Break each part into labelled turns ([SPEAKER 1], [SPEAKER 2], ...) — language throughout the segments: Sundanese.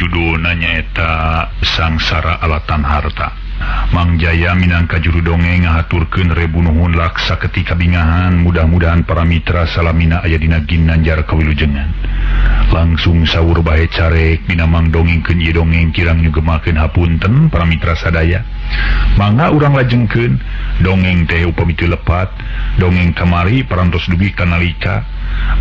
[SPEAKER 1] judulna nyaeta Sangsara Alatan Harta. Mang Jaya minangka juru dongeng ngahaturkeun rebu nuhun laksa ketika bingahan, mudah-mudahan para mitra salamina aya dina ginanjar kawilujengan. Langsung sawur bae carek dina mang dongengkeun ieu dongeng kirang nyugemakeun hapunten para mitra sadaya. Mangga urang lajengkeun dongeng teh upami teu lepat, dongeng kamari parantos dugi ka nalika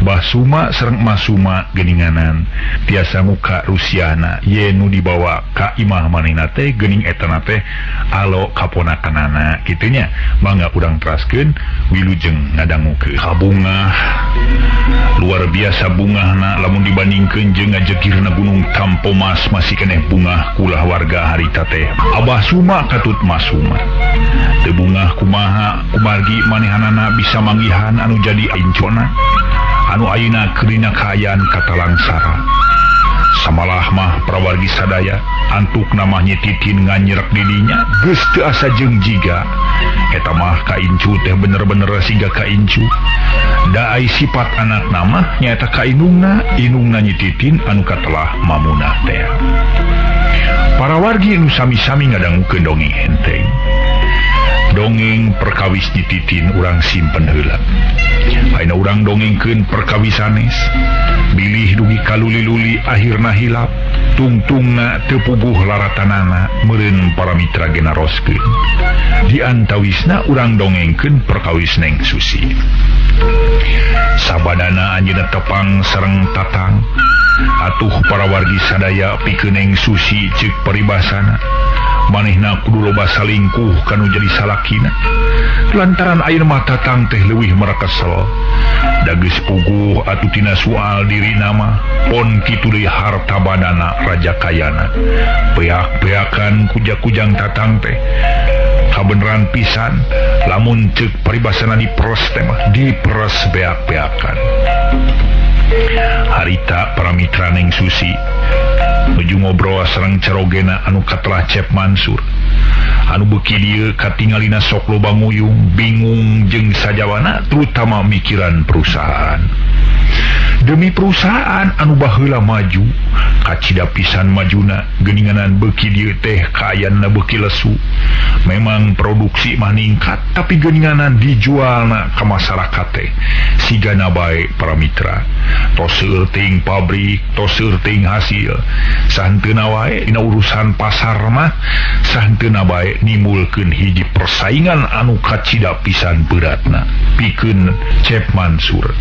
[SPEAKER 1] Bah Suma sareng Masuma geuninganan tiasa muka Rusiana ye nu dibawa ka imah manehna teh geuning etana teh alo kaponakanana kitu nya. Mangga urang teraskeun wilujeng ngadangukeun. Kabungah luar biasa bungahna lamun dibandingkeun jeung ngajegirna Gunung Tampomas masih keneh bungah kulah warga harita teh. Abah Suma katut Masuma teu bungah kumaha kumargi manehanana bisa manggihan anu jadi incona anu ayeuna keurina kaayaan katalangsara. Samalah mah prawargi sadaya antuk namah nyititin nganyerek didinya geus teu asa jeung jiga. Eta mah kaincu teh bener-bener siga kaincu. Da ai sifat anak namah nyaeta kainungna, inungna nyititin anu katelah mamunah teh. Para wargi nu sami-sami ngadangukeun dongeng enteng. Dongeng perkawis nyititin urang simpen heula. Ayeuna urang dongengkeun perkawis sanes. Bilih dugi kaluli-luli akhirna hilap, tungtungna teu puguh laratanana meureun para mitra genaroskeun. Di antawisna urang dongengkeun perkawis Neng Susi. Sabadana anjeunna tepang sareng Tatang. Atuh para wargi sadaya pikeun Neng Susi ceuk paribasana. Manehna kudu loba salingkuh kanu jadi salakina. Lantaran ayeuna mah Tatang teh leuwih marakesel. Da geus puguh atuh tina soal dirina mah pon kitu deui harta badana raja kayana. Peak-peakan kuja-kujang Tatang teh. Kabeneran pisan lamun ceuk paribasana diperes teh mah diperes beak-beakan. Harita para mitra Neng Susi nuju ngobrol sareng carogena anu katelah Cep Mansur. Anu beuki dieu katingalina sok loba nguyung, bingung jeung sajawana terutama mikiran perusahaan. Demi perusahaan anu baheula maju, kacida pisan majuna geuninganan beuki dieu teh kaayaanna beuki lesu. Memang produksi mah ningkat tapi geuninganan dijualna ka masyarakat teh sigana bae para mitra. Tos seueur teuing pabrik, tos seueur teuing hasil. Sahenteuna wae dina urusan pasar mah sahenteuna bae nimbulkeun hiji persaingan anu kacida pisan beratna pikeun Cep Mansur.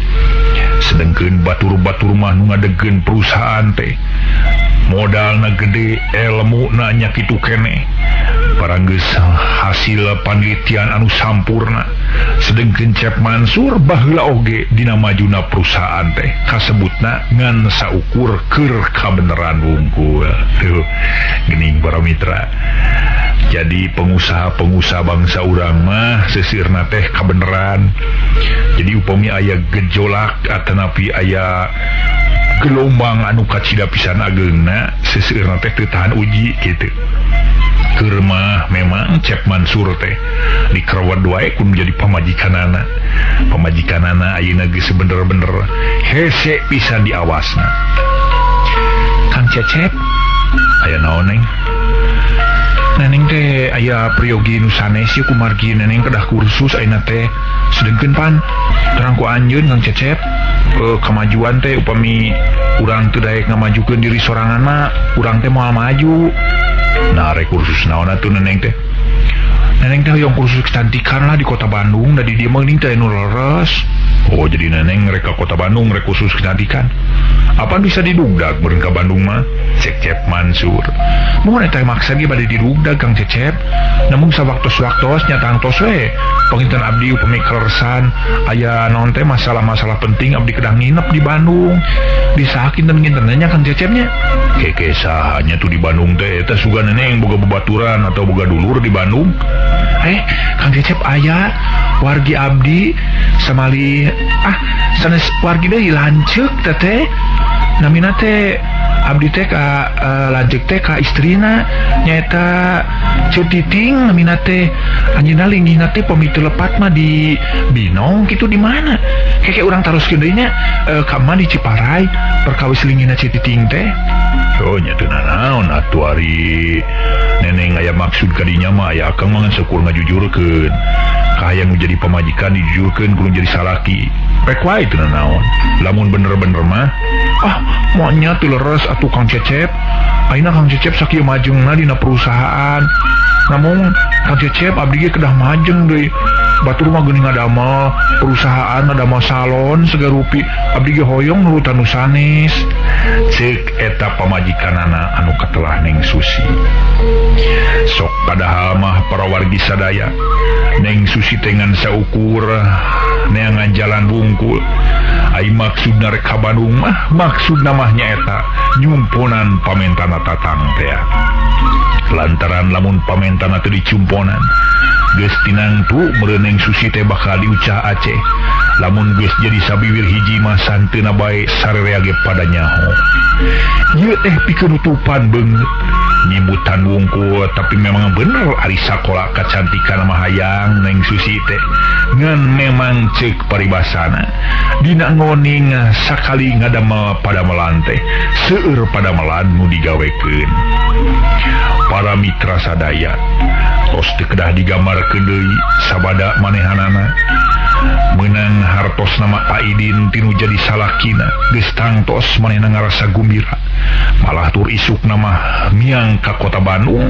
[SPEAKER 1] Sedengkeun batur-batur mah nu ngadegeun perusahaan teh modalna gede, elmuna nya kitu keneh. Paranggeus hasil panelitian anu sampurna. Sedengkeun Cep Mansur baheula oge dina majuna perusahaan teh kasebutna ngan saukur keur kabeneran wungkul. Tuh geuning para mitra. Jadi pengusaha-pengusaha bangsa urang mah sesirna teh kabeneran. Jadi upami aya gejolak atanapi aya gelombang anu kacida pisan ageungna sesirna teh teu tahan uji kitu. Keur mah memang Cep Mansur teh dikerawat wae kun jadi pamajikanana. Pamajikanana ayeuna geus bener-bener hese pisan diawasna. Kang Cecep aya naon Neng? Neneng teh aya priyogi nu sanes ieu kumargi neneng kedah kursus ayeuna teh. Sedengkeun pan terang ku anjeun Kang Cecep, kemajuan teh upami urang teu daek ngamajukeun diri sorangan mah urang teh moal maju. Nah rek kursus naon atuh neneng teh? Neneng teh hoyong kursus kecantikan lah di kota Bandung, da di dieu mah geuning teh nu leres. Oh jadi neneng rek ka kota Bandung rek kursus kecantikan. Apaan bisa didugdag meureun ka Bandung mah? Cek Cep Mansur. Mun eta maksa ge bade didugdag Kang Cecep. Namun sawaktos-waktos nya tangtos we. Panginten abdi upami kaleresan aya naon teh masalah-masalah penting abdi kedah nginep di Bandung. Disahakin kinten nya Kang Cecepnya. Keke sahanya tuh di Bandung teh eta sugan neneng boga babaturan atau boga dulur di Bandung. Kang Cecep aya wargi abdi samali sanes wargi deui lanceuk teh namina teh abdi teh ka lanceuk teh ka istrina nyaeta Ceu Titing namina teh anjeunna linggihna teh pami teu lepat mah di Binong kitu di mana keke urang taroskeun deui nya ka mah di Ciparai perkawis linggihna Ceu Titing teh. Oh nya teu nanaon atuh ari neneng aya maksud ka dinya mah aya akang mah ngan seukur ngajujurkeun. Kahayang nu jadi pamajikan dijujurkeun kudu jadi salaki. Pek wae teu nanaon. Lamun bener-bener mah ah moanya teu leres atuh Kang Cecep. Ayeuna Kang Cecep sakieu majengna dina perusahaan. Namun Kang Cecep abdi ge kedah majeng deui. Batur mah geuning ngadamel perusahaan, ngadamel salon sagarupi, abdi ge hoyong nurutan nu sanes. Ceuk eta pamajikanana anu katelah Neng Susi. Sok padahal mah para wargi sadaya Neng Susi teh ngan saukur neangan jalan wungkul. Ai maksudna rek ka Bandung mah maksudna mah nyaeta nyumponan pamentana Tatang teh. Lantaran lamun pamentana teu dicumponan geus tinangtu meureun Neng Susi teh bakal diucah Aceh. Lamun geus jadi sabiwir hiji mah santeuna bae sarerea ge pada nyaho. Ieu teh pikeun nutupan beungeut nyimutan wungkul, tapi memang bener ari sakola kacantikan mah hayang Neng Susi teh. Ngan memang ceuk paribasana dina ngoning sakali ngadamel padamelan teh seueur padamelan nu digawekeun. Para mitra sadaya tos teu kedah digambarkeun deui sabada manehanana meunang hartos nama Pak Idin tinu jadi salakina geus tangtos manehna ngarasa gumbira. Malah tur isuk nama miang ka kota Bandung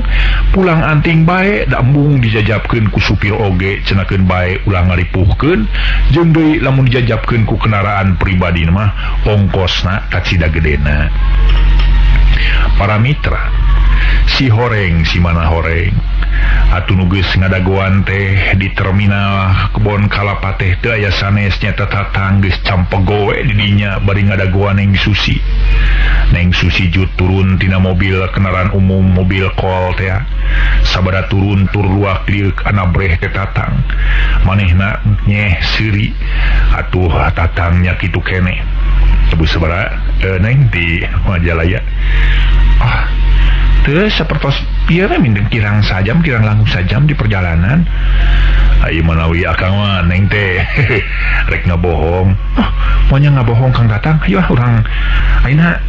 [SPEAKER 1] pulang anting bae da embung dijajabkeun ku supir oge cenakeun bae ulah ngaripuhkeun jeung deui lamun dijajabkeun ku kendaraan pribadi mah ongkosna kacida gedena. Para mitra si horeng si mana horeng atuh nu geus ngadagoan teh di terminal Kebon Kalapa teh teu aya sanes nyata Tatang geus campego we di dinya bari ngadagoan Neng Susi. Neng Susi jut turun tina mobil kendaraan umum mobil kol teh. Sabada turun tur luak liuk anabreh teh Tatang. Manehna nyeh seuri atuh Tatang nya kitu keneh. Tebu sabara Neng di Majalaya. Ah teu sapertos ieu teh mindeng kirang sajam kirang langkung sajam di perjalanan. Ayo manawi akang mah Neng teh rek ngabohong. Oh, monya ngabohong Kang Tatang. Ayo ah urang ayeuna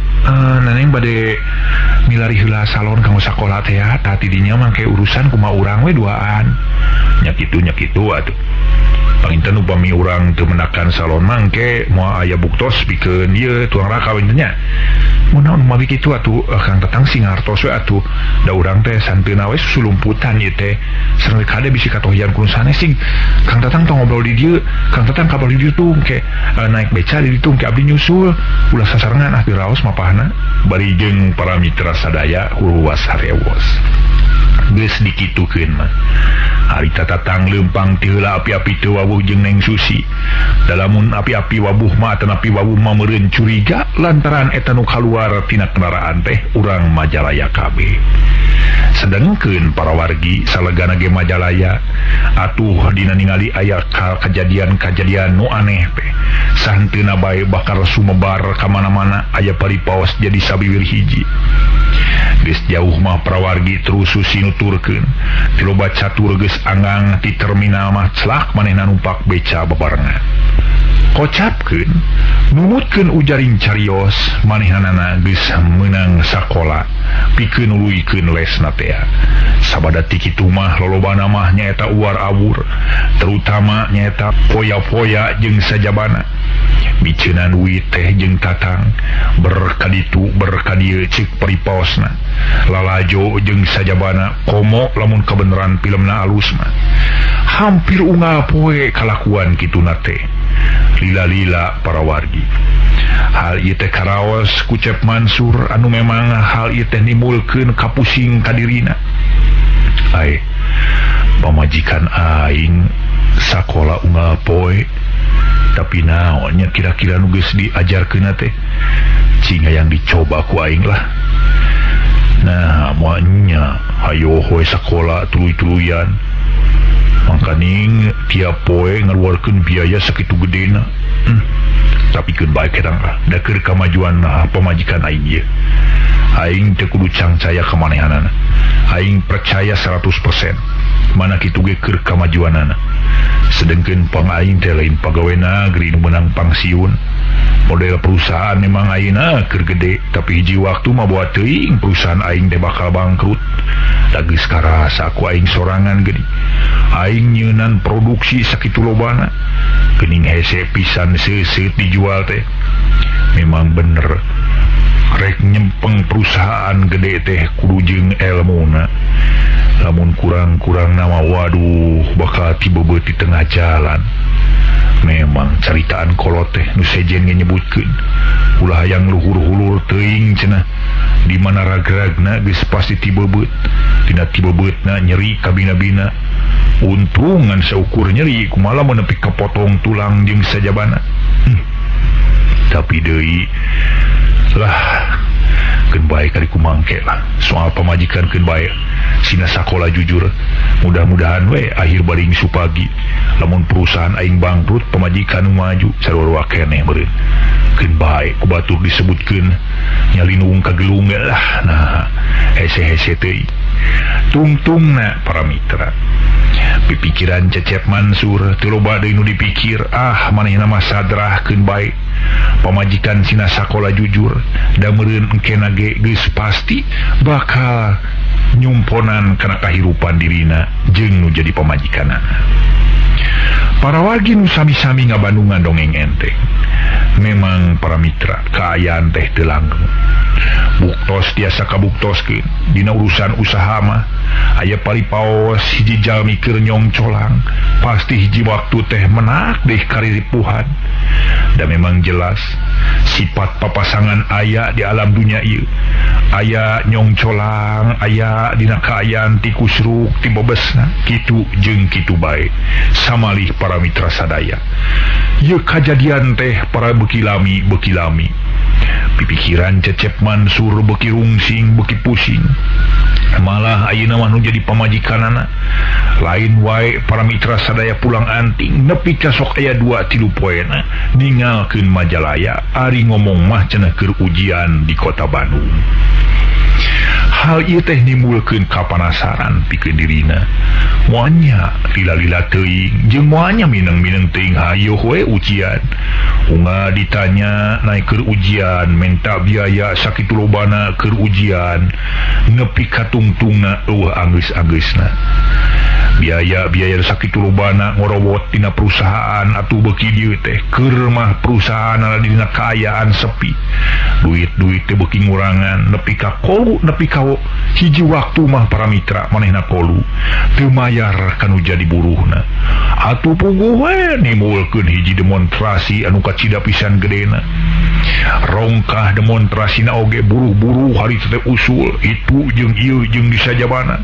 [SPEAKER 1] neneng bade milari heula salon kanggo sakola teh ya. Tah ti dinya mangke urusan kumaha urang we duaan. Nya kitu atuh. Panginten upami urang teu menakan salon mangke moal aya buktos pikeun ieu tuang raka panginten nya. Mun naon mawi kitu atuh Kang Tatang sing ngartos we atuh. Da urang teh santeuna we susulumputan ieu teh. Sareng kade bisi katohian ku sanes sing Kang Tatang tong ngobrol di dieu, Kang Tatang kabar di dieu tuh engke naik beca di ditu engke abdi nyusul. Ulah sasarengan ah diraos mapahna. Bari jeung para mitra sadaya huruwas harewos. Geus dikitukeun mah. Ari Tatang leumpang ti heula api-api teu wawuh jeung Neng Susi. Dalamun api-api wabuh mah atanapi wawuh mah meureun curiga lantaran eta nu kaluar tina kendaraan teh urang Majalaya kabeh. Sedengkeun para wargi salegana ge Majalaya atuh dina ningali aya kejadian-kejadian nu aneh teh. Sahenteuna bae bakal sumebar ka mana-mana aya paripaos jadi sabiwir hiji. Geus jauh mah prawargi terus Susi nuturkeun. Ti loba catur geus anggang ti terminal mah celak manehna numpak beca babarengan. Kocapkeun numutkeun ujaring carios manehanana geus meunang sakola pikeun nuluykeun lesna teh. Sabada ti kitu mah lolobana mah nyaeta uar awur, terutama nyaeta poya-poya jeung sajabana. Miceunan duit teh jeung Tatang berkaditu berkadieu ceuk paripaosna. Lalajo jeung sajabana komo lamun kabeneran filmna alus mah. Hampir unggal poe kalakuan kituna teh. Lila-lila para wargi. Hal ieu teh karaos ku Cep Mansur anu memang hal ieu teh nimbulkeun kapusing ka dirina. Ai pamajikan aing sakola unggal poe tapi naonnya kira-kira nu geus diajarkeunna teh cing hayang dicoba ku aing lah. Nah moalnya hayo hoe sakola tuluy-tuluyan mangkaning tiap poe ngaluarkeun biaya sakitu gedena. Tapi keun bae kerang lah da keur kamajuan pamajikan aing ieu. Aing teu kudu cangcaya ka manehanana. Aing percaya 100% mana kitu ge keur kamajuanana. Sedengkeun pang aing teh lain pagawe nagri nu meunang pangsiun. Model perusahaan memang ayeuna keur gede, tapi hiji waktu mah boa teuing perusahaan aing teh bakal bangkrut. Da geus karasa ku aing sorangan geuning. Aing nyeunan produksi sakitu lobana. Geuning hese pisan seuseut dijual teh. Memang bener rek nyempeng perusahaan gede teh kudu jeung elmuna. Lamun kurang-kurang nama waduh bakal tibebeut di tengah jalan. Memang caritaan kolot teh nu sejen ge nyebutkeun ulah hayang luhur-hulur teuing cenah di mana ragragna geus pasti tibebeut. Tina tibebeutna nyeri kabina-bina. Untung ngan saukur nyeri kumaha lamun nepi kapotong tulang jeung sajabana. Tapi deui lah keun bae kali kumangke lah soal pamajikan keun bae sina sakola jujur. Mudah-mudahan we akhir baring supagi lamun perusahaan aing bangkrut pamajikan nu maju sarua keneh meureun keun bae ku batur disebutkeun nyalinung ka gelung lah. Nah hese-hese teuing tungtungna para mitra. Pipikiran Cecep Mansur teu loba deui nu dipikir. Ah manehna mah sadrah keun bae pamajikan sina sakola jujur da meureun engkena ge geus pasti bakal nyumponan kana kahirupan dirina jeung nu jadi pamajikanna. Para wargi nu sami-sami ngabandungan dongeng enteng. Memang para mitra kaayaan teh teu langgeng. Buktos tiasa kabuktoskeun dina urusan usaha mah aya paripaos hiji jalmi keur nyongcolang pasti hiji waktu teh menak deh kariripuhan. Da memang jelas sifat papasangan aya di alam dunia ieu. Aya nyongcolang, aya dina kaayaan ti kusruk ti bebesna kitu jeung kitu bae. Samalih para mitra sadaya. Ieu kajadian teh para beuki lami beuki lami. Pipikiran Cecep Mansur beuki rungsing beuki pusing. Malah ayeuna mah nu jadi pamajikanana lain wae para mitra sadaya pulang anting nepi ka sok aya 2-3 poena ningalkeun Majalaya ari ngomong mah cenah keur ujian di kota Bandung. Hal ieu teh nimbulkeun kapanasaran pikeun dirina. Moanya lila-lila teuing jeung moanya mineng-mineng teuing hayoh we ujian. Unga ditanya naik keur ujian menta biaya sakitu lobana keur ujian nepi ka tungtungna eueuh anggeus-anggeusna. Biaya-biaya sakitu lobana ngorowot tina perusahaan atuh beuki dieu teh keur mah perusahaan dina kaayaan sepi. Duit-duit teh beuki ngurangan nepi ka kolu nepi ka hiji waktu mah para mitra manehna kolu teu mayar kanu jadi buruhna. Atuh puguh we nimbulkeun hiji demonstrasi anu kacida pisan gedena. Rongkah demonstrasina oge buruh-buruh hari teh usul itu jeung ieu jeung disajabana.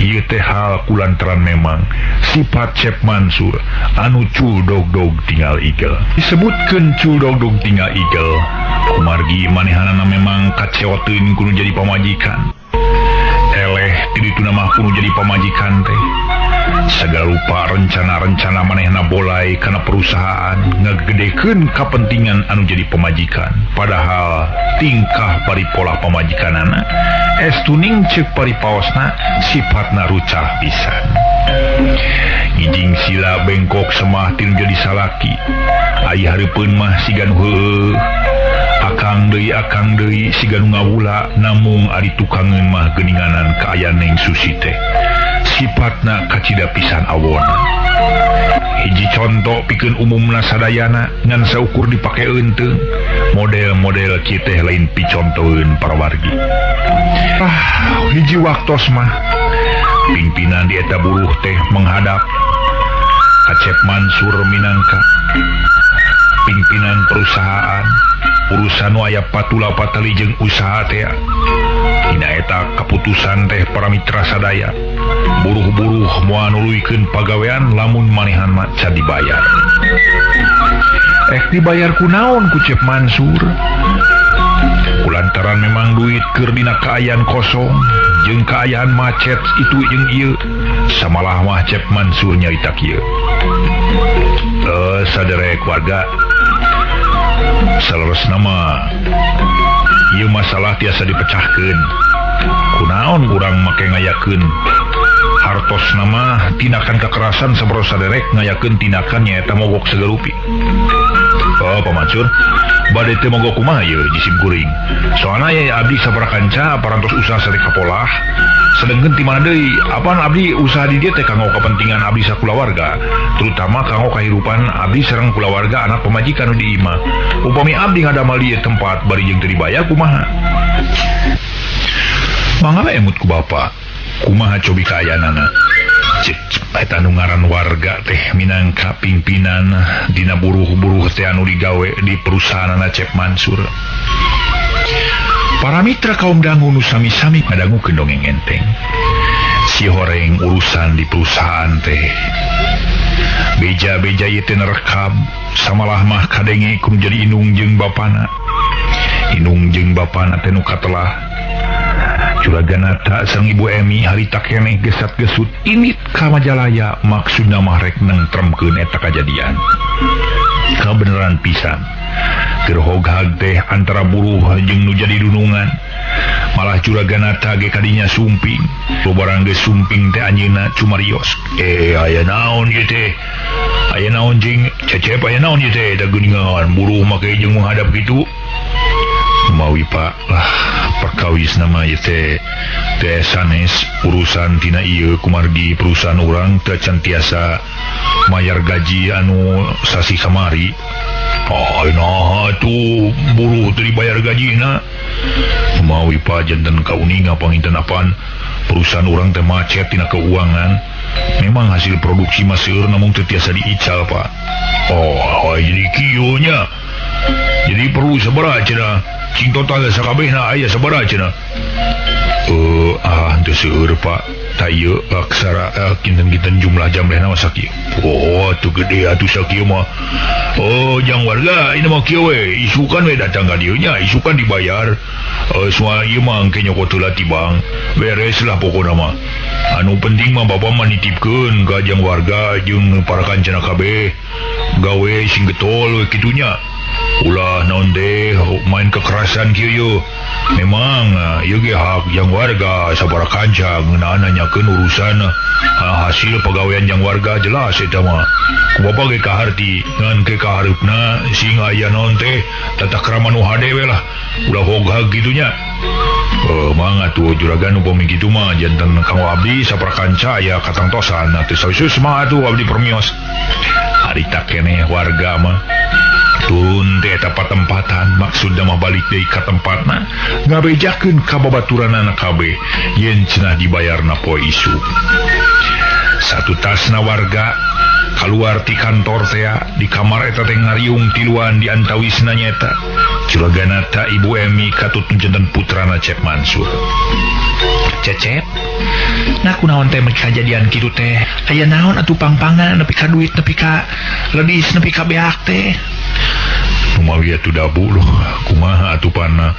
[SPEAKER 1] Ieu teh hal kulantaran memang sifat Cep Mansur anu culdogdog tinggal igel. Disebutkeun culdogdog tinggal igel kumargi manehanana memang kaceoteun kudu jadi pamajikan. Eleh ti dituna mah kudu jadi pamajikan teh. Segala rupa rencana-rencana manehna bolai kana perusahaan ngagedekeun kapentingan anu jadi pamajikan. Padahal tingkah paripola pamajikanana estuning ceuk paripaosna sifatna rucah pisan. Ngijing sila bengkok semah tinu jadi salaki. Ai hareupeun mah siga nu heueuh. Akang deui siga nu ngawula namung ari tukangeun mah geuninganan kaayaan Neng Susi teh. Sifatna kacida pisan awona. Hiji conto pikeun umumna sadayana ngan saukur dipake eunteung. Model-model kieu teh lain picontoeun para wargi. Ah, hiji waktos mah pimpinan di eta buruh teh menghadap Cep Mansur minangka pimpinan perusahaan urusan nu aya patula patali jeung usaha teh. Dina eta kaputusan teh para mitra sadaya buruh-buruh moal nuluykeun pagawean lamun manehan mah can dibayar. Dibayar ku naon ku Cep Mansur? Kulantaran memang duit keur dina kaayaan kosong jeung kaayaan macet itu jeung ieu samalah mah Cep Mansur nyarita kieu. Saderek warga saleresna mah ieu masalah tiasa dipecahkeun. Kunaon urang make ngayakeun Artos nama tindakan kekerasan sabaro saderek ngayakeun tindakan nyaeta mogok sagarupi. Oh pamacur bade teu mogok kumaha ieu jisim kuring. Soalna ye abdi sabaraha kanca parantos usaha sate kapolah. Sedengkeun ti mana deui apaan abdi usaha di dieu teh kanggo kepentingan abdi sakulawarga, terutama kanggo kahirupan abdi sareng kulawarga anak pamajikan nu di imah. Upami abdi ngadamel ieu tempat bari jeung teu dibayar kumaha? Mangga emut ku bapa. Kumaha cobi kaayaanana? Cek eta nu ngaran warga teh minangka pimpinan dina buruh-buruh teh anu digawe di perusahaanana Cep Mansur. Para mitra kaum dangu nu sami-sami ngadangukeun dongeng enteng. Si horeng urusan di perusahaan teh. Beja-beja ieu teh nerekab samalah mah kadenge kudu jadi indung jeung bapana. Indung jeung bapana teh nu katelah. Juraganata sareng Ibu Emi harita keneh gesat-gesut init ka Majalaya maksudna mah rek nengtremkeun eta kajadian. Kabeneran pisan. Keur hoghag teh antara buruh jeung nu jadi dunungan. Malah Juraganata ge kadinya sumping. Lobarang geus sumping teh anjeunna cumarios. Aya naon ieu teh? Aya naon jeung Cecep aya naon ieu teh? Da geuningan buruh make jeung menghadap kitu. Mawi Pak lah perkawis nama ieu teh teh sanes urusan tina ieu kumargi perusahaan urang teu can tiasa mayar gaji anu sasi kamari. Oh, nah tuh buruh teu dibayar gajina. Mawi Pak janten kauninga panginten apan perusahaan urang teh macet tina keuangan. Memang hasil produksi mah seueur namun teu tiasa diical Pak. Oh, jadi kieu nya. Jadi perlu sabaraha cenah? Cing total sakabehna aya sabaraha cenah? Teu seueur Pak. Ta ieu aksara kinten-kinten jumlah jamlehna mah sakieu. Oh, teu gede atuh sakieu mah. Oh, jang warga ini mah kieu we, isukan we datang ka dieu nya, isukan dibayar. Soal ieu mah engke nyokot heula ti bank. Beres lah pokona mah. Anu penting mah bapa mah nitipkeun ka jang warga jeung para kancana kabeh. Gawe sing getol we kitunya. Ulah naon teh main kekerasan kieu ye. Memang ieu ge hak jang warga sabaraha kanca ngeunaan nanyakeun urusan hasil pagawean jang warga jelas eta mah. Ku bapa ge kaharti ngan ke kahareupna sing aya naon teh tata krama nu hade we lah. Ulah hoghag kitu nya. Mangga tuh juragan upami kitu mah janten kanggo abdi sabaraha kanca aya katangtosan atuh sawisus mah atuh abdi permios. Harita keneh warga mah turun teh eta patempatan maksudna mah balik deui ka tempatna ngabejakeun ka babaturanana kabeh yen cenah dibayarna poe isuk. Satu tasna warga kaluar ti kantor tea di kamar eta teh ngariung tiluan di antawisna nyaeta Juraganata Ibu Emi katut nu janten putrana Cep Mansur. Cecep, nah kunaon teh kajadian kitu teh? Aya naon atuh pangpangan nepi ka duit nepi ka ledis nepi ka beak teh? Kumawi atuh dabu loh, kumaha atuh pana.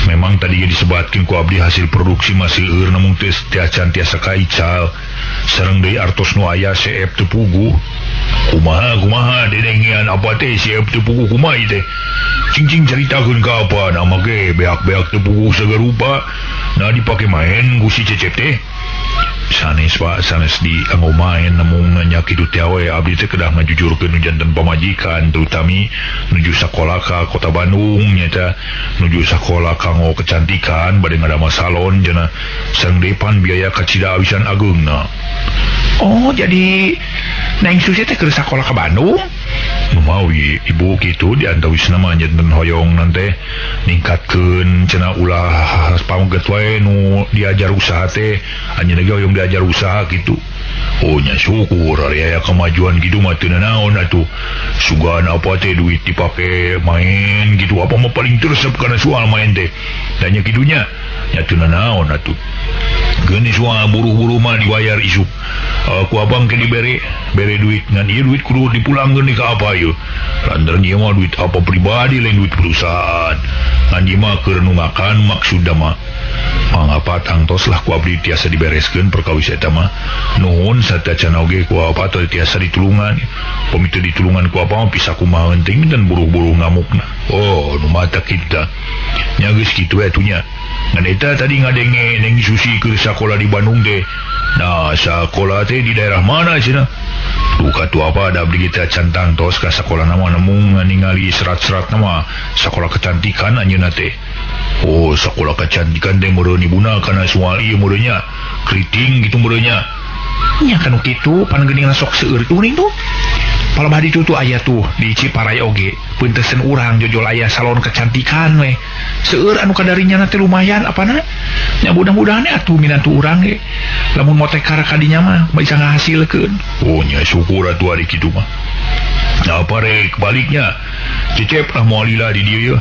[SPEAKER 1] Memang tadi ge disebatkeun ku abdi hasil produksi mah seueur namun teu acan tiasa kaical. Sareng deui artos nu aya seep teu puguh. Kumaha kumaha dedengean apa teh seep teu puguh kumaha ieu teh? Cing-cing caritakeun ka apa nama ge beak-beak teu puguh sagarupa. Nah dipake main ku si Cecep teh. Sanes Pak, sanes di kanggo main namun nya kitu teh we abdi teh kedah ngajujurkeun nu janten pamajikan terutami nuju sakola ka Kota Bandung nyaeta nuju sakola kanggo kecantikan bade ngadamel salon cenah sareng deui pan biaya kacida awisan ageungna. Oh, jadi Neng Susi teh keur sakola ka Bandung? Mawi ibu kitu di antawisna mah janten hoyong nante ningkatkeun cenah ulah pameget wae nu diajar usaha teh anjeunna ge hoyong diajar usaha kitu. Oh nya syukur ari aya kemajuan kitu mah teu nanaon atuh. Sugan apa teh duit dipake main gitu apa mah paling teresep kana soal main teh. Da nya kitunya nya teu nanaon atuh. Geuning soal buruh-buruh mah dibayar isuk. Ku abang ke dibere bere duit ngan ieu duit kudu dipulangkeun ka apa ieu. Lantaran ieu mah duit apa pribadi lain duit perusahaan. Ngan ieu mah keur nungakan maksudna mah. Mangapa tangtos lah ku abdi tiasa dibereskeun perkawis eta mah. Nuhun sateuacan oge ku apa teu tiasa ditulungan. Upami teu ditulungan ku apa mah bisa kumaha henteu dan buruh-buruh ngamukna. Oh, nu mata kita. Nya geus kitu atuh nya. Ngan eta tadi ngadenge Neng Susi keur sakola di Bandung teh. Nah sekolah teh di daerah mana cenah? Duka tuh apa ada abdi kita can tangtos ka sekolah nama nemu ningali serat-serat nama sekolah kecantikan anjeunna teh. Oh sekolah kecantikan teh meureun ibuna kana soal ieu meureunnya keriting gitu meureunnya. Nya kanu kitu pan geuning sok seueur tuh tuh. Palebah ditu tuh aya tuh di Ciparai oge peunteun urang jojol aya salon kecantikan we. Seueur anu kadarinya teh lumayan apana? Nya mudah-mudahan atuh minantu urang ge. Lamun motekar ka dinya mah bisa ngahasilkeun. Oh nya syukur atuh ari kitu mah. Nah apa rek baliknya? Cecep lah moal lila di dieu ye.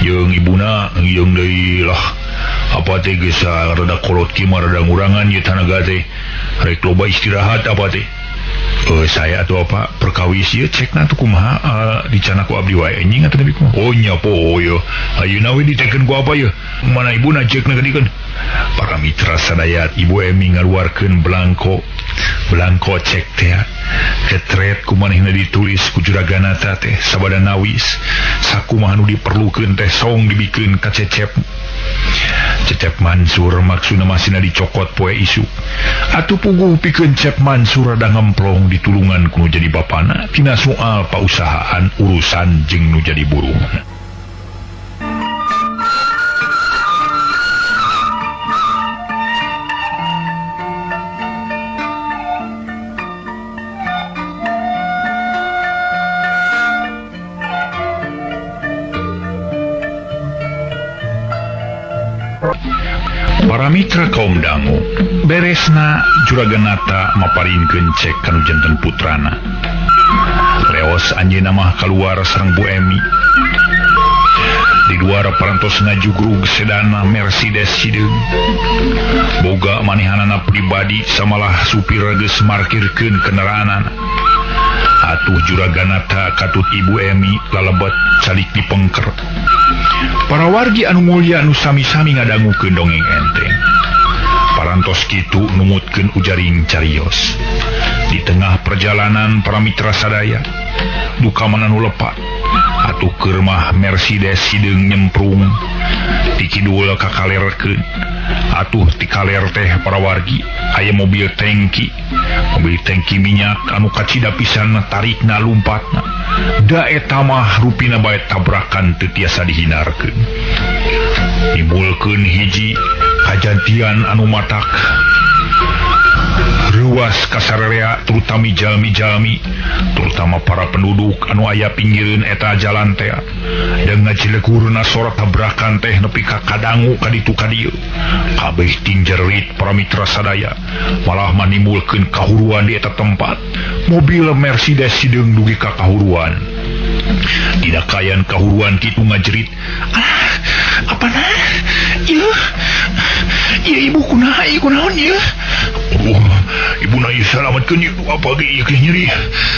[SPEAKER 1] Jeung ibuna jeung deui lah. Apa teh geus rada kolot kieu mah rada ngurangan ye tanaga teh. Rek loba istirahat apa teh? Saya atau apa perkawis ieu cekna tuh kumaha dicana ku abdi wae anjing atuh nepi kumaha. Oh nya po ye. Ayeuna we ditekeun ku apa ye? Mana ibuna cekna kadikeun. Para mitra sadaya Ibu Emi ngaluarkeun belangko belangko cek teh ketret ku manehna ditulis ku juraganata teh sabada nawis sakumaha nu diperlukeun teh song dibikeun ka Cecep. Cecep Mansur maksudna masina dicokot poe isuk. Atuh puguh pikeun Cep Mansur rada ngemplong ditulungan ku nu jadi bapana tina soal pausahaan urusan jeung nu jadi burung. Para mitra kaum dangu, beresna juraganata maparinkeun cek kanu janten putrana. Leos anjeunna mah kaluar sareng Bu Emi. Di luar parantos ngajugrug sedana Mercedes hideung. Boga manehanana pribadi samalah supir geus markirkeun kendaraanana. Atuh juraganata katut Ibu Emi lalebet calik di pengker. Para wargi anu mulya anu sami-sami ngadangukeun dongeng enteng. Parantos kitu numutkeun ujaring carios. Di tengah perjalanan para mitra sadaya, duka mana nu lepat. Atuh keur mah Mercedes hideung nyemprung ti kidul ka kalerkeun. Atuh ti kaler teh para wargi aya mobil tangki. Mobil tangki minyak anu kacida pisan tarikna lumpatna. Da eta mah rupina bae tabrakan teu tiasa dihindarkeun. Nimbulkeun hiji kajantian anu matak ruas kasarea terutami jalmi-jalmi, terutama para penduduk anu aya pinggireun eta jalan teh. Dan ngajilegurna sora tabrakan teh nepi ka kadangu ka ditu ka dieu. Kabeh tinjerit para mitra sadaya, malah manimbulkeun kahuruan di eta tempat. Mobil Mercedes hideung dugi ka kahuruan. Dina kayan kahuruan kitu ngajerit, "Ah, apana? Ieu, ieu ibu kunaha ieu kunaon ieu? Aduh, ibu na ieu salametkeun ieu apa ge ieu nyeri.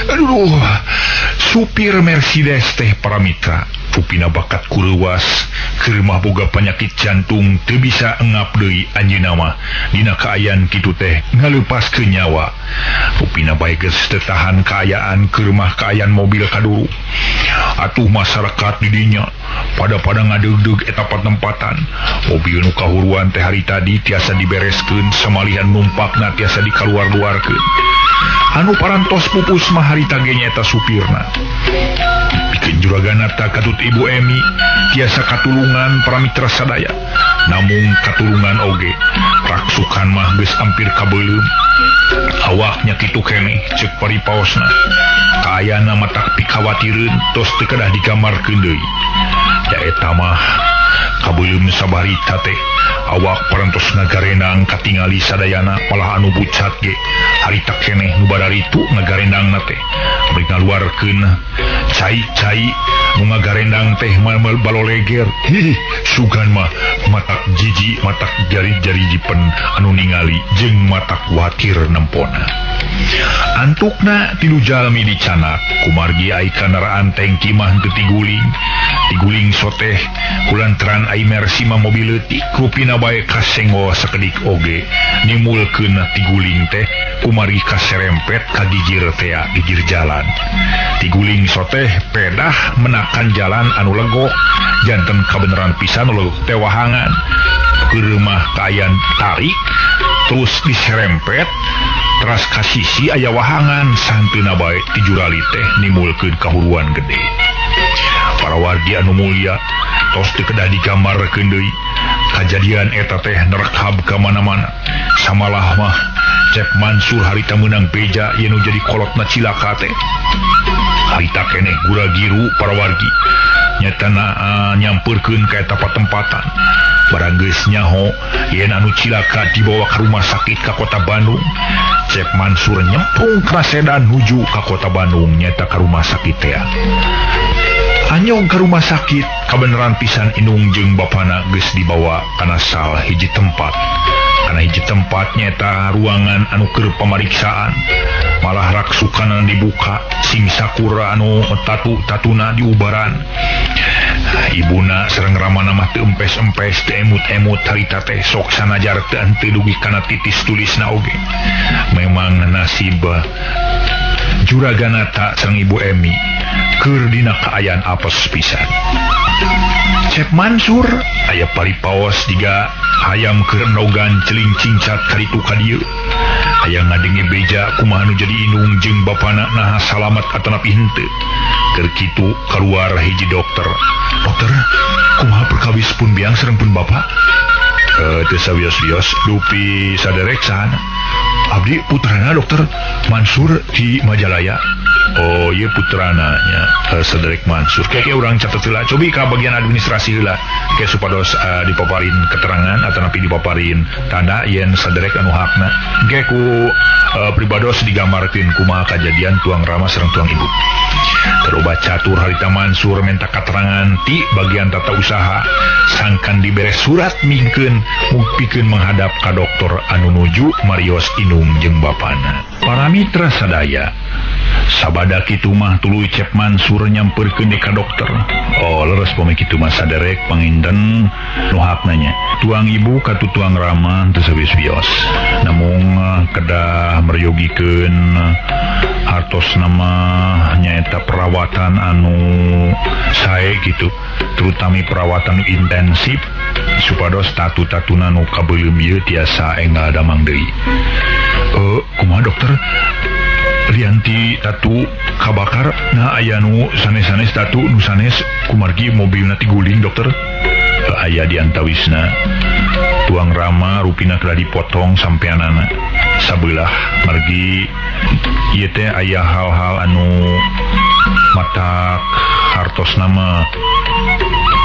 [SPEAKER 1] Aduh." Supir Mercedes teh para mitra, rupina bakat kureuwas, keur mah boga penyakit jantung teu bisa engap deui anjeunna mah. Dina kaayaan kitu teh ngaleupaskeun nyawa. Rupina bae geus teu tahan kaayaan keur mah kaayaan mobil kaduru. Atuh masyarakat di dinya pada-pada ngadeugdeug eta patempatan. Mobil nu kahuruan teh hari tadi tiasa dibereskeun, samalihan numpakna tiasa dikaluar-luarkeun. Anu parantos pupus mah harita ge nyaeta supirna. Pikeun juraganata katut Ibu Emi tiasa katulungan para mitra sadaya. Namung katulungan oge raksukan mah geus ampir kabeuleum. Awaknya kitu keneh ceuk paripaosna. Kaayana matak pikawatireun tos teu kedah digamarkeun deui. Da eta mah kabeuleum sabarita teh awak parantos ngagarendang katingali sadayana malah anu bucat ge harita keneh nu badaritu ngagarendangna teh bari ngaluarkeun cai-cai nu ngagarendang teh malmal baloleger. Hih, sugan mah matak jiji matak jari-jari jipen anu ningali jeung matak watir nempona. Antukna tilu jalmi dicanak kumargi ai kandaraan tangki mah teu tiguling tiguling soteh kulantaran ai Mercy mah mobil leutik rupina bae kasenggol sakedik oge nimulkeun tiguling teh kumargi kaserempet ka gigir tea gigir jalan. Tiguling soteh pedah menakan jalan anu legok janten kabeneran pisan legok teh wahangan. Keur mah kaayaan tarik Terus diserempet teras ka sisi aya wahangan santeuna bae ti jurali teh nimbulkeun kahuruan gede. Para wargi anu mulia tos teu kedah digambarkeun deui. Kajadian eta teh nerekhab ka mana-mana. Samalah mah Cep Mansur harita meunang beja yen nu jadi kolotna cilaka teh. Harita keneh gura-giru para wargi. Nyatana nyampeurkeun ka eta patempatan. Barang geus nyaho yen anu cilaka dibawa ka rumah sakit ka kota Bandung. Cep Mansur nyemplung ka sedan nuju ka kota Bandung nyata ka rumah sakit teh. Anyong ka rumah sakit kabeneran pisan indung jeung bapana geus dibawa kana salah hiji tempat. Kana hiji tempat nyata ruangan anu keur pamariksaan. Malah raksukanan dibuka sing sakura anu tatu-tatuna diubaran. Ibuna sareng ramana mah teu empes-empes teu emut-emut harita teh sok sanajar teu henteu dugi kana titis tulisna oge. Memang nasib juraganata sareng Ibu Emi keur dina kaayaan apes pisan. Cep Mansur aya paripaos jiga hayam keur endogan celing cingcat karitu ka dieu. Aya ngadenge beja kumaha nu jadi indung jeung bapana naha salamat atanapi henteu. Keur kitu kaluar hiji dokter. Dokter, kumaha perkawis pun biang sareng pun bapa? Teu sawios-wios dupi saderek sahana. Abdi putrana dokter Mansur di Majalaya. Oh ieu putrana nya saderek Mansur. Kayak urang catet heula. Cobi ka bagian administrasi heula. Kayak supados dipaparin keterangan atanapi dipaparin tanda yen saderek anu hakna. Engke ku pribados digambarkeun kumaha kajadian tuang Rama sareng tuang ibu. Teroba catur harita Mansur menta keterangan ti bagian tata usaha sangkan dibere surat mingkeun mupikeun menghadap ka dokter anu nuju marios indung jeung bapana. Para mitra sadaya sabada kitu mah tuluy Cep Mansur nyamperkeun ka dokter. Oh leres pami kitu mah saderek panginten nu hakna nya. Tuang ibu katu tuang Rama teu sawios-wios. Namung kedah meryogikeun hartos nama nyaeta perawatan anu sae gitu, terutami perawatan intensif supados tatu-tatuna nu kabeuleum ieu tiasa enggal damang deui. Kumaha dokter? Lianti tatu kabakar nah aya nu sanes-sanes tatu nu sanes kumargi mobilna tiguling dokter. Aya di antawisna tuang Rama rupina telah dipotong sampeanana sabelah margi ieu teh aya hal-hal anu matak hartos nama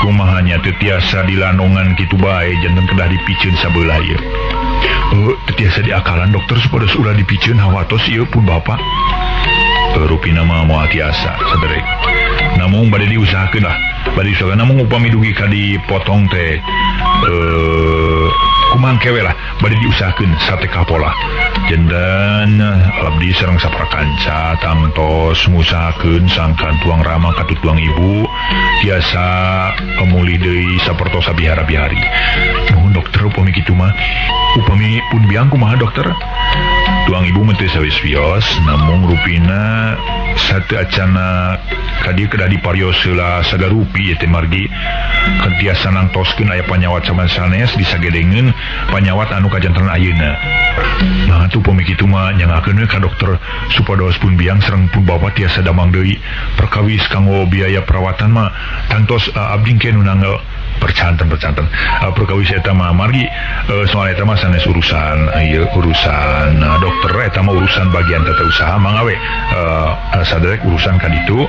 [SPEAKER 1] kumaha nya teu tiasa dilanongan kitu bae janten kedah dipiceun sabelah ieu. Teu tiasa diakalan dokter supados ulah dipiceun hawatos ieu pun bapa. Rupina mah moal tiasa saderek. Namung bade diusahakeun lah. Bade diusahakeun namung upami dugi ka dipotong teh kumaha kewe lah bade diusahakeun sateka pola. Janten abdi sareng saparakanca tangtos ngusahakeun sangkan tuang Rama katut tuang ibu tiasa pamulih deui sapertos sabihara-bihari. Nuhun dokter upami kitu mah. Upami pun biang kumaha dokter? Tuang ibu mah teu sawios-wios namung rupina sateu acana ka dieu kedah diparios heula sagarupi ieu teh margi katiasa nangtoskeun aya panyawat sanes disagedengeun panyawat anu kajantenan ayeuna. Nah atuh upami kitu mah nyangakeun we ka dokter supados pun biang sareng pun bapa tiasa damang deui perkawis kanggo biaya perawatan mah tangtos abdi engke nu nanggal percanten-percanten perkawis eta mah margi soal eta mah sanes urusan ieu urusan dokter eta mah urusan bagian tata usaha mangga we saderek urusan ka ditu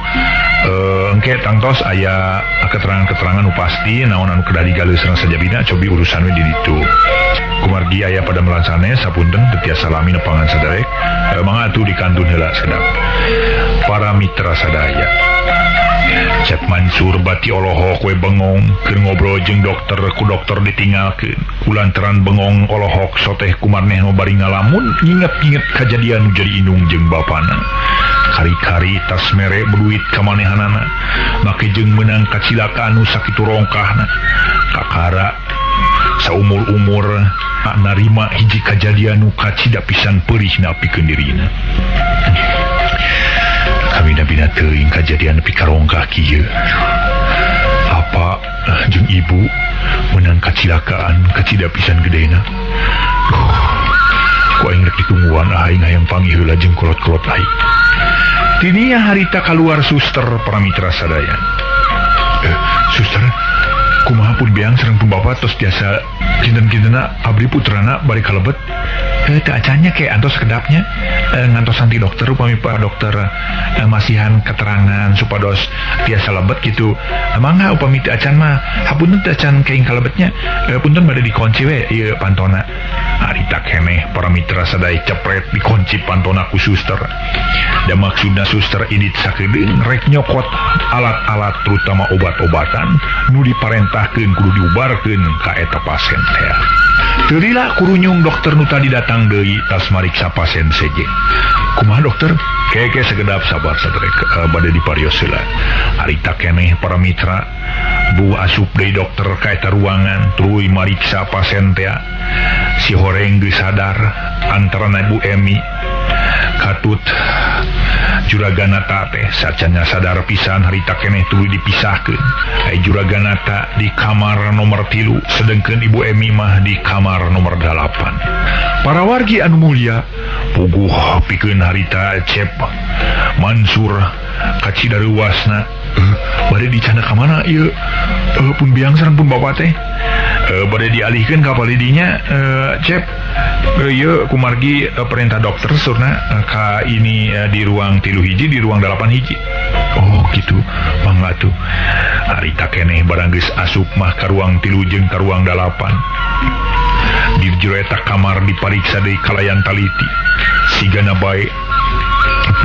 [SPEAKER 1] engke tangtos aya keterangan-keterangan nu pasti naon anu kedah digalih sareng sajabina cobi urusan we di ditu. Kumargi aya pada sanes sapunten teu tiasa lami nepangan saderek mangga atuh dikantun heula sedap. Para mitra sadaya Cep Mansur bati olohok we bengong keur ngobrol jeung dokter ku dokter ditinggalkeun kulantaran bengong olohok soteh kumarnehna bari ngalamun nginget-nginget kajadian nu jadi indung jeung bapana. Kari-kari tas mere beduit ka manehanana make jeung meunang kacilakaan nu sakitu rongkahna. Kakara saumur-umur narima hiji kajadian nu kacida pisan peurihna pikeun dirina. Kabina-bina teuing kajadian nepi ka rongkah kieu. Apa jeung ibu menang kacilakaan kacida pisan gedena. Ku aing rek ditungguan aing hayang panggih heula jeung kolot-kolot aing. Tidinya harita kaluar suster para mitra sadaya. Suster, kumaha pun biang sareng pun bapak tos tiasa kinten-kintena abdi putrana bari kalebet. Teu acannya ke antos kedapnya ngantosan ti dokter upami pak dokter masihan keterangan supados tiasa lebet gitu. Mangga upami teu acan mah hapunten teu acan keing kalebetnya punten bade dikunci we ieu pantona. Harita keneh para mitra sadaya cepret dikunci pantona ku suster. Da maksudna suster indit sakedeung rek nyokot alat-alat terutama obat-obatan nu diparentahkeun kudu diubarkeun ka eta pasien teh. Teu lila kurunyung dokter nu tadi datang deui tas mariksa pasien seje. Kumaha dokter? Keke segedap sabar satrek bade diparios heula. Harita keneh para mitra bu asup deui dokter ka eta ruangan tuluy mariksa pasien teh. Si horeng geus sadar antara Bu Emi katut juraganata teh sacanya sadar pisan harita keneh tuluy dipisahkeun. Ai juraganata di kamar nomor 3 sedengkeun Ibu Emi mah di kamar nomor 8. Para wargi anu mulia puguh pikeun harita Cep Mansur kacida reuasna. Bade dicanda ka mana ieu? Pun biang sareng pun bapak teh. Bade dialihkeun ka palidinya Cep. Ieu kumargi perintah dokter surna ka ini di ruang 3 hiji di ruang 8 hiji. Oh gitu, mangga tuh. Harita keneh barang geus asup mah ka ruang 3 jeung ka ruang 8. Di jero eta kamar dipariksa deui kalayan taliti. Sigana bae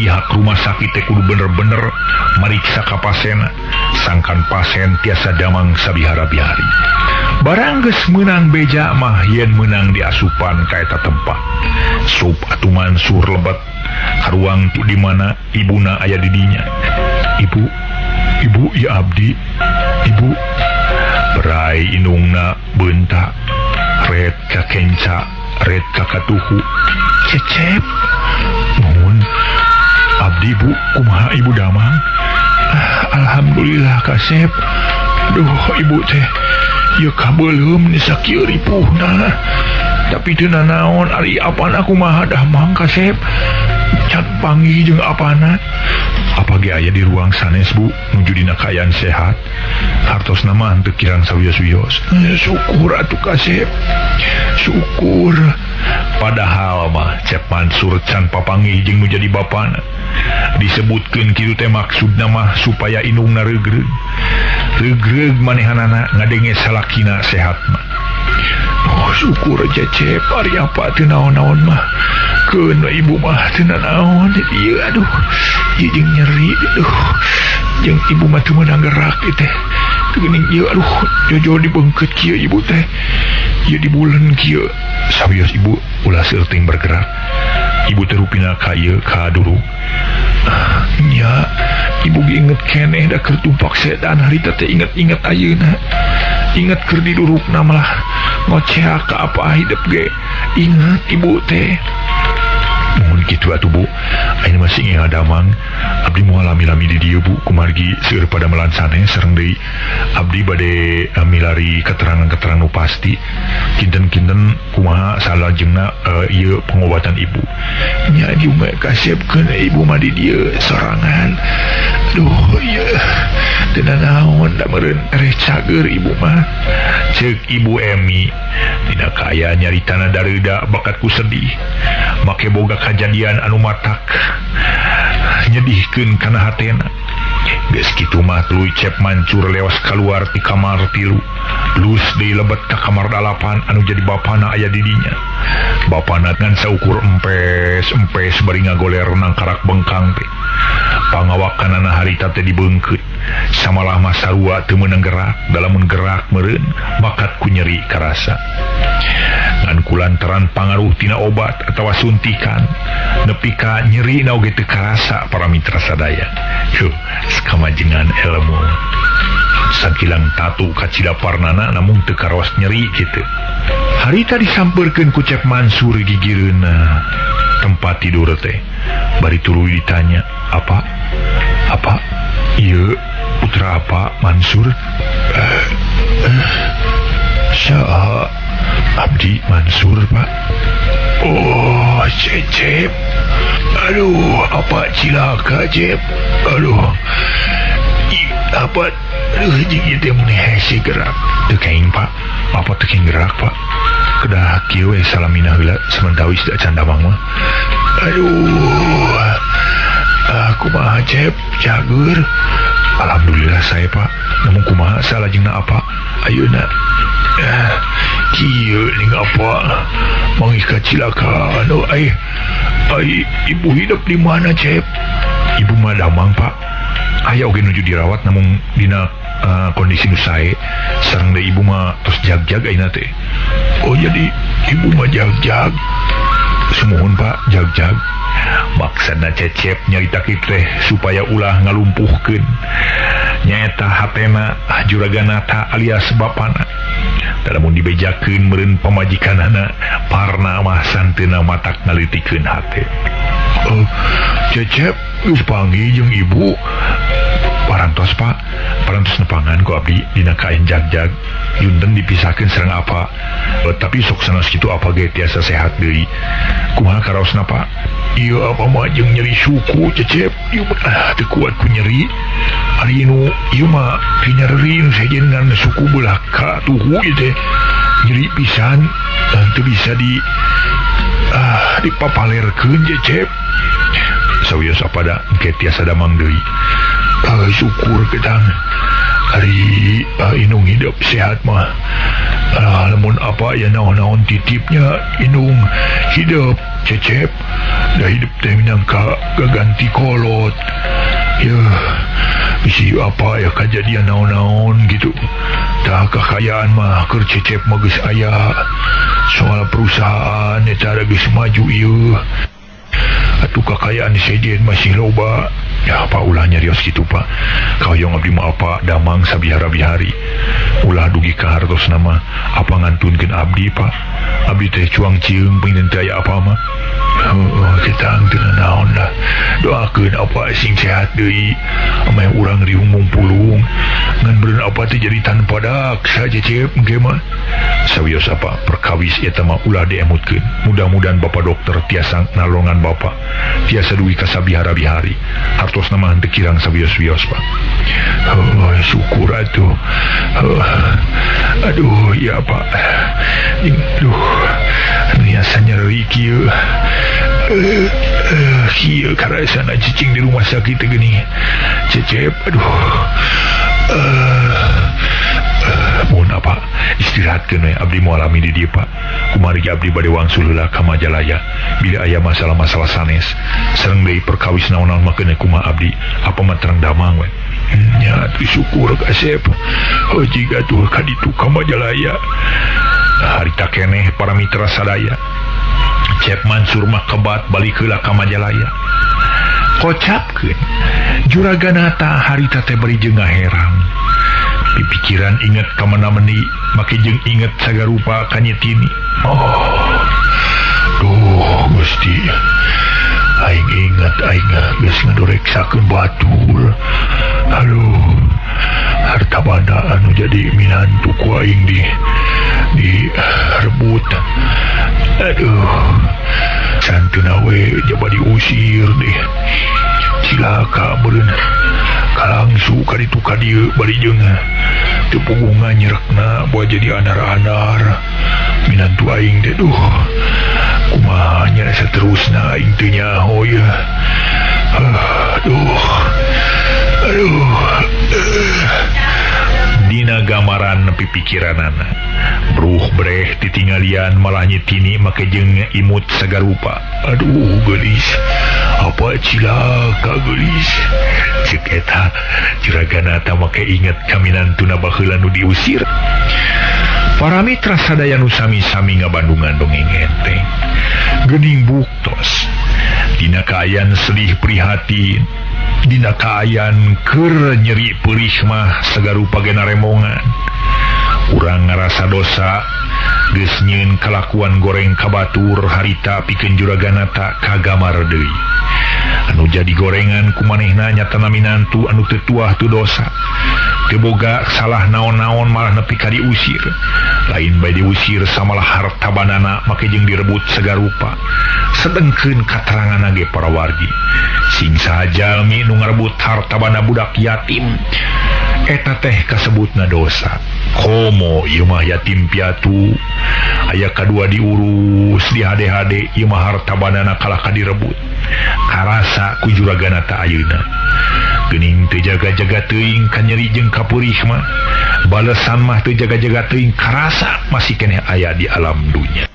[SPEAKER 1] pihak rumah sakit teh kudu bener-bener mariksa ka pasien sangkan pasien tiasa damang sabihara-bihari. Barang geus meunang beja mah yen meunang diasupan ka eta tempat. Sup atuh Mansur lebet ka ruang tu di mana ibuna aya di dinya. Ibu, ibu ya abdi, ibu. Berai indungna beunta, red ka kenca, red ka katuhu. Cecep, mohon abdi bu, kumaha ibu damang? Alhamdulillah kasep. Duh ibu teh, ieu kabeuleum ni sakieu ripuhna. Tapi teu nanaon ari apana kumaha damang kasep? Can panggih jeung apana? Apa ge aya di ruang sanes bu, nuju dina kaayaan sehat. Hartosna mah teu kirang sawios-wios. Syukur atuh kasep. Syukur. Padahal mah Cep Mansur can papanggih jeung nu jadi bapana. Disebutkeun kitu teh maksudna mah supaya indungna reugreug. Reugreug manehanana ngadenge salakina sehat mah. Oh syukur Cecep, ari apa teu naon-naon mah. Keun ibu mah teu nanaon ieu aduh. Ieu jeung nyeri aduh. Jeung ibu mah teu meunang gerak ieu teh. Geuning ieu aduh jojo dibeungkeut kieu ibu teh. Ieu dibulen kieu. Sawios ibu ulah seuting bergerak. Ibu teh rupina ka ieu ka durung. Nya, ibu ge inget keneh da keur tumpak setan harita teh inget-inget ayeuna. Inget keur didurukna malah ngoceak ka apa hidep ge. Inget ibu teh. Mohon kitu atuh bu, ayeuna masih ngeha damang. Abdi moal lami-lami di dieu bu, kumargi seueur pada melansane sareng deui abdi bade milari keterangan-keterangan nu pasti. Kinten-kinten kumaha salajengna ieu pengobatan ibu. Nya ibu mah kasepkeun ibu mah di dieu sorangan. Aduh ieu teu nanaon da meureun ereh cager ibu mah. Ceuk Ibu Emi dina kaayaan nyaritana dareuda bakat ku sedih. Make boga kajadian anu matak nyedihkeun kana hatena. Geus kitu mah tuluy Cep Mancur leos kaluar ti kamar 3. Lus deui lebet ka kamar 8 anu jadi bapana aya di dinya. Bapana ngan saukur empes-empes bari ngagoler nang karak bengkang teh. Pangawakanana harita teh dibeungkeut. Samalah mah sarua teu meunang gerak, dalamun gerak meureun bakat ku nyeri karasa. Ngan kulantaran pangaruh tina obat atawa suntikan nepi ka nyeri na oge teu karasa para mitra sadaya. Yuh, sakamajengan ilmu. Sakilang tatu kacida parnana namun teu karaos nyeri kitu. Harita disampeurkeun ku Cep Mansur gigireunna tempat tidur teh. Bari tuluy ditanya, "Apa? Apa? Ieu putra apa Mansur?" Saha? Abdi Mansur, Pak. Oh Cecep, aduh apa cilaka Cep, aduh apa, aduh jeung ieu teh mun hese gerak teu kaing Pak, apa teu kaing gerak Pak, kedah kieu we salamina heula samentawis da can damang mah. Aduh kumaha Cep, cager? Alhamdulillah saya Pak, namun kumaha salajengna apa ayeuna kieu ning apa mangis kacilaka anu ai ai ibu hidup di mana Cep? Ibu mah damang Pak, aya oge nuju dirawat namun dina kondisi nu sae, sareng deui ibu mah tos jag-jag ayeuna teh. Oh jadi ibu mah jag-jag? Sumuhun Pak, jag-jag. Maksana Cecep nyarita kitu teh supaya ulah ngalumpuhkeun nyaeta hatena juraganata alias bapana. Lamun dibejakeun meureun pamajikanana parna mah santeuna matak ngalitikeun hate. Cecep geus panggih jeung ibu. Parantos Pak, parantos nepangan ku abdi dina kain jag-jag junten dipisahkeun sareng apa. Tapi sok sanes kitu apa ge tiasa sehat deui. Kumaha karaosna Pak? Ieu apa mah jeung nyeri suku Cecep, ieu mah teu kuat ku nyeri. Ari nu ieu mah pinyeri nu sejen ngan suku belah ka tuhu ieu teh. Nyeri pisan teu bisa di dipapalerkeun Cecep. Sawios apada engke tiasa damang deui. Syukur ketang ari inung hidup sehat mah. Lamun apa ya naon-naon titipnya inung hidup Cecep, dah hidup teh minangka gaganti kolot. Ya bisi apa ya kejadian naon-naon gitu. Tah kekayaan mah keur Cecep mah geus aya. Soal perusahaan eta geus maju ieu. Atuh kekayaan sejen masih loba. Ya apa ulah nyarios gitu Pak. Kahoyong abdi mah apa damang sabihara-bihari. Ulah dugi ka hartos nama apa ngantunkeun abdi Pak. Abdi teh cuang cieung pingin teu aya apa mah. Heuh ketang teu naon lah. Doakeun apa sing sehat deui. Ameh urang riung mumpulung. Ngan beureun apa teh jadi tanpa daksa Cecep engke mah. Sawios apa perkawis eta mah ulah diemutkeun. Mudah-mudahan Bapak dokter tiasa nalongan Bapak. Tiasa dugi ka sabihara-bihari. Hartos nama henteu kirang sawios-wios Pak. Oh, syukur atuh. Aduh ya Pak. Aduh niasa nyeri kieu. Kieu karasana cicing di rumah sakit teh geuning. Cecep aduh. Mohon apa istirahatkeun we abdi moal lami di dieu Pak. Kumari abdi bade wangsul heula ka Majalaya. Bila aya masalah-masalah sanes sareng deui perkawis naon-naon mah keun kumaha abdi apa mah terang damang we. Nya atuh syukur kasep. Oh jiga tuh ka ditu ka Majalaya. Harita keneh para mitra sadaya. Cep Mansur mah kebat balik heula ka Majalaya. Kocapkeun juraganata harita teh bari jeung ngaherang. Pipikiran inget kamana-meni make jeung inget sagarupa kanyetini. Oh duh Gusti, aing inget aing geus ngadoreksakeun batur. Aduh harta banda anu jadi minantu ku aing di direbut. Aduh santuna we jaba diusir deh. Cilaka meureun kalangsu ka ditu ka dieu bari jeung teu puguh nyerekna boa jadi anar-anar minantu aing teh. Duh kumaha nya saterusna aing teu nyaho ye. Aduh aduh. Dina gambaran pipikiranana bruh breh titinggalian malah nyitini make jeung imut sagarupa. Aduh geulis apa cilaka geulis. Ceuk eta juraganata make inget kaminantuna baheula nu diusir. Para mitra sadaya nu sami-sami ngabandungan dongeng enteng geuning buktos dina kaayaan sedih prihatin, dina kaayaan keur nyeri perih mah sagarupa ge naremongan. Urang ngarasa dosa geus nyieun kalakuan goreng ka batur harita pikeun juraganata kagamar deui. Anu jadi gorengan ku manehna nyatana minantu anu teu tuah tu dosa. Teu boga salah naon-naon malah nepi ka diusir. Lain bae diusir samalah harta banana make jeung direbut sagarupa. Sedengkeun kateranganna ge para wargi. Sing saha jalmi nu ngarebut harta bana budak yatim eta teh kasebutna dosa. Komo ieu mah yatim piatu aya kadua diurus di hade-hade ieu mah harta banana kalah ka direbut. Karasa ku juragana ta ayeuna. Geuning teu jaga-jaga teuing kanyeri jeung kapeurih mah balesan mah teu jaga-jaga teuing karasa masih keneh aya di alam dunya.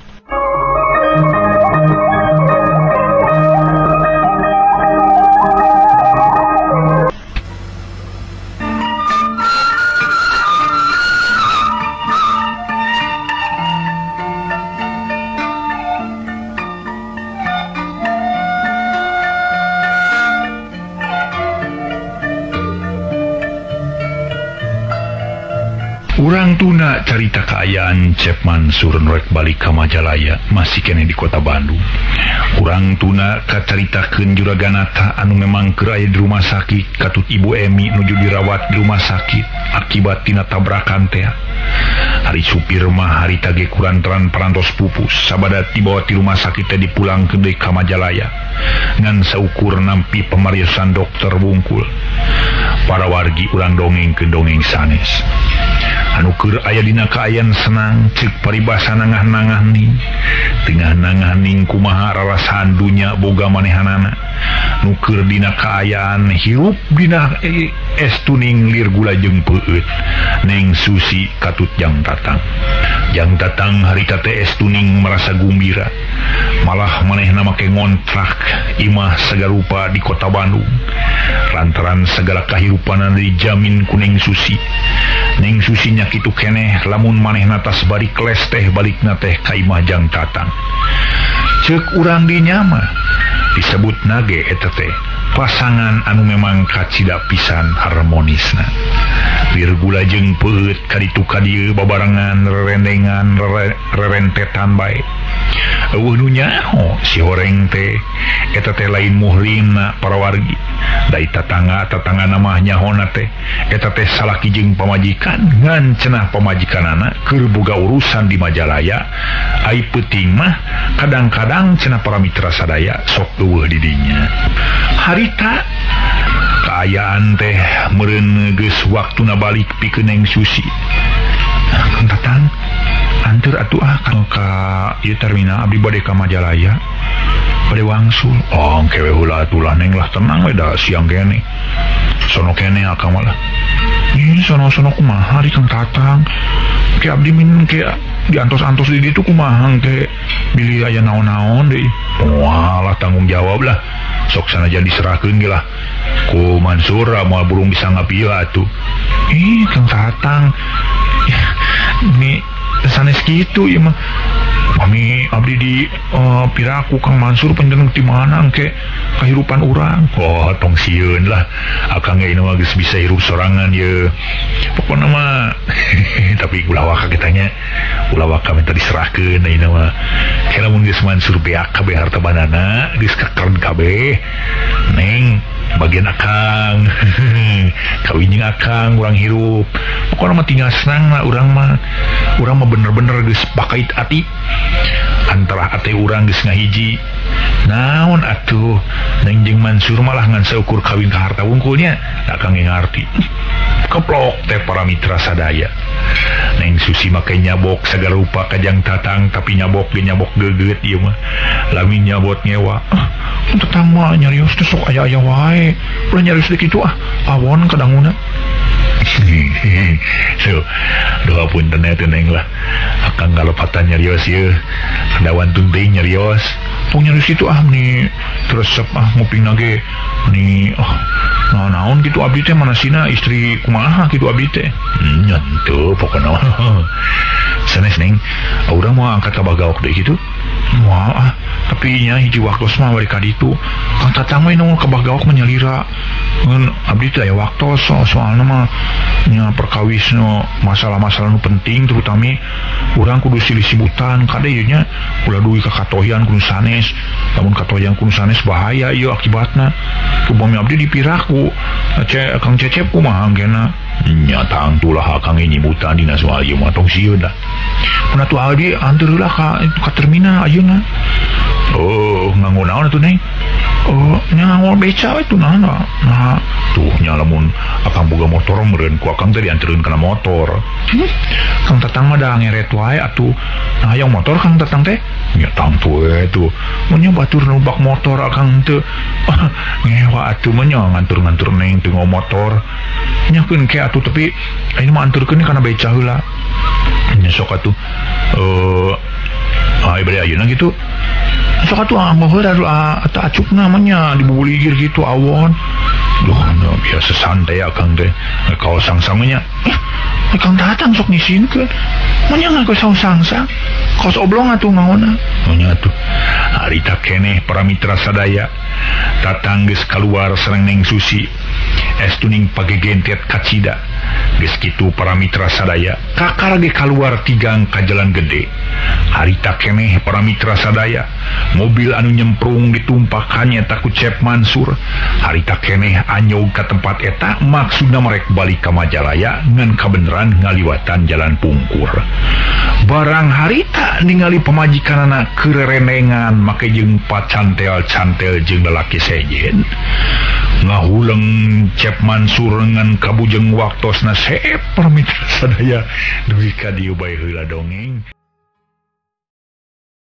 [SPEAKER 1] Urang tuna carita kaayaan Cep Mansur rek balik ka Majalaya masih keneh di kota Bandung. Urang tuna kacaritakeun juraganata anu memang keur aya di rumah sakit katut Ibu Emi nuju dirawat di rumah sakit akibat tina tabrakan teh. Hari supir mah harita ge kurantaran parantos pupus sabada dibawa ti rumah sakit teh dipulangkeun deui ka Majalaya ngan saukur nampi pamarisan dokter wungkul. Para wargi urang dongengkeun dongeng sanes. Anu keur aya dina kaayaan senang ceuk paribasa nangah-nangah ning tengah nangah ning kumaha rarasaan dunya boga manehanana nu keur dina kaayaan hirup dina es tuning lir gula jeung peueut Neng Susi katut jang tatang. Jang tatang harita teh es tuning merasa gumbira malah manehna make ngontrak imah sagarupa di kota Bandung lantaran segala kahirupanan dijamin ku Neng Susi. Neng Susi nya kitu keneh lamun manehna tas balik les teh balikna teh ka imah jang tatang. Ceuk urang dinya mah disebut nage eta teh pasangan anu memang kacida pisan harmonisna. Lir gula jeung peueut kaditu ka dieu babarengan rerendengan rerentetan bae. Eueuh nu nyaho si horeng teh eta teh lain muhrimna para wargi. Dai tatangga-tatanggana mah nyahona teh eta teh salaki jeung pamajikan ngan cenah pamajikanana keur boga urusan di Majalaya. Ai peuting mah kadang-kadang cenah para mitra sadaya sok eueuh di dinya. Harita kaayaan teh meureun geus waktuna balik pikeun Neng Susi. Kang Tatang anteur atuh ah ka ieu terminal abdi bade ka Majalaya bade wangsul. Oh engke we heula atuh lah Neng lah tenang we da siang keneh. Sono keneh akang mah lah. Ih sono-sono kumaha di Kang Tatang. Ke abdi min ke diantos-antos di ditu kumaha engke bilih aya naon-naon deui. Moal lah tanggung jawab lah. Sok sanajan diserahkeun ge lah. Ku Mansur moal burung bisa ngapieu atuh. Ih Kang Tatang. Ini sanes kitu ieu mah. Pami abdi di piraku Kang Mansur panjenengan di mana engke kahirupan urang. Oh tong sieun lah. Akang ge mah geus bisa hirup sorangan ye. Pokona mah tapi ulah waka kitanya. Ulah waka minta diserahkeun ayeuna mah. Kira mun geus Mansur beak kabeh harta banana geus kakern kabeh. Neng bagian akang. Kawin jeung akang urang hirup. Pokona mah tinggal senang lah urang mah. Urang mah bener-bener geus pakait ati. Antara ate urang geus ngahiji. Naon atuh Neng jeung Mansur malah ngan saukur kawin ka harta wungkulnya. Akang ge ngarti. Keplok teh para mitra sadaya. Neng Susi make nyabok sagala rupa ka Jang Tatang tapi nyabok ge nyabok geugeut ieu mah. Lamin nyabot ngewa. Tatang mah nyarios teh sok aya-aya wae. Ulah nyarios deui kitu ah. Awon kadanguna. So, doa punten teh Neng lah. Akang ngalepatan nyarios ieu. Kadawan teuing nyarios. Tong nyarios kitu ah meni resep ah ngupingna ge meni ah naon kitu abdi teh manasina istri kumaha kitu abdi teh. Nyentuh pokona. Sanes Neng, urang mau angkat ka bagaok deui kitu. Moal ah, tapi nya hiji waktos mah bari ka ditu. Kang Tatang we nongol ka bagaok mah nyalira. Ngan abdi teh aya waktos soalna mah nya perkawis no masalah-masalah nu penting terutami urang kudu silih sibutan kade ieu nya ulah dugi ka katohian kudu sanes. Lamun katohian kudu sanes bahaya ieu akibatna. Upami abdi dipiraku Kang Cecep kumaha engkena. Nya tangtulah akang nyimutan dina soal ieu mah tong sieun dah. Mun atuh abdi anteur heula ka terminal ayeuna. Oh, nganggo naon atuh Neng? Oh, nya nganggo beca we tuh naon. Nah, tuh nya lamun akang boga motor meureun ku akang teh dianteurkeun kana motor. Kang Tatang mah da ngeret wae atuh. Nah, hayang motor Kang Tatang teh? Nya tangtu we tuh. Mun nya batur numpak motor akang teu. Ngewa atuh mah nya ngantur-ngantur Neng teu nggo motor. Nya keun ke atuh tapi ayeuna mah anturkeun kana beca heula. Nya sok atuh. Bade ayeuna gitu. Sok atuh anggo heula atuh acukna mah nya dibubuligir gitu awon. Duh, nya biasa santai akang teh. Kaos sangsang nya. Kang Tatang sok ngisinkeun. Mun nya ngaku sangsang. Kaos oblong atuh ngaona. Nya atuh. Harita keneh para mitra sadaya. Tatang geus kaluar sareng Neng Susi. Estuning pagegentet kacida. Geus kitu para mitra sadaya. Kakara ge kaluar tigang ka jalan gede. Harita keneh para mitra sadaya. Mobil anu nyemprung ditumpakan nyata ku Cep Mansur. Harita keneh anyog ka tempat eta maksudna merek balik ka Majalaya ngan kabeneran ngaliwatan jalan pungkur. Barang harita ningali pamajikanana kererenengan make jeung pacantel-cantel jeung lalaki sejen. Ngahuleng Cep Mansur ngan kabujeng waktosna seep para mitra sadaya dugi ka dieu bae heula dongeng.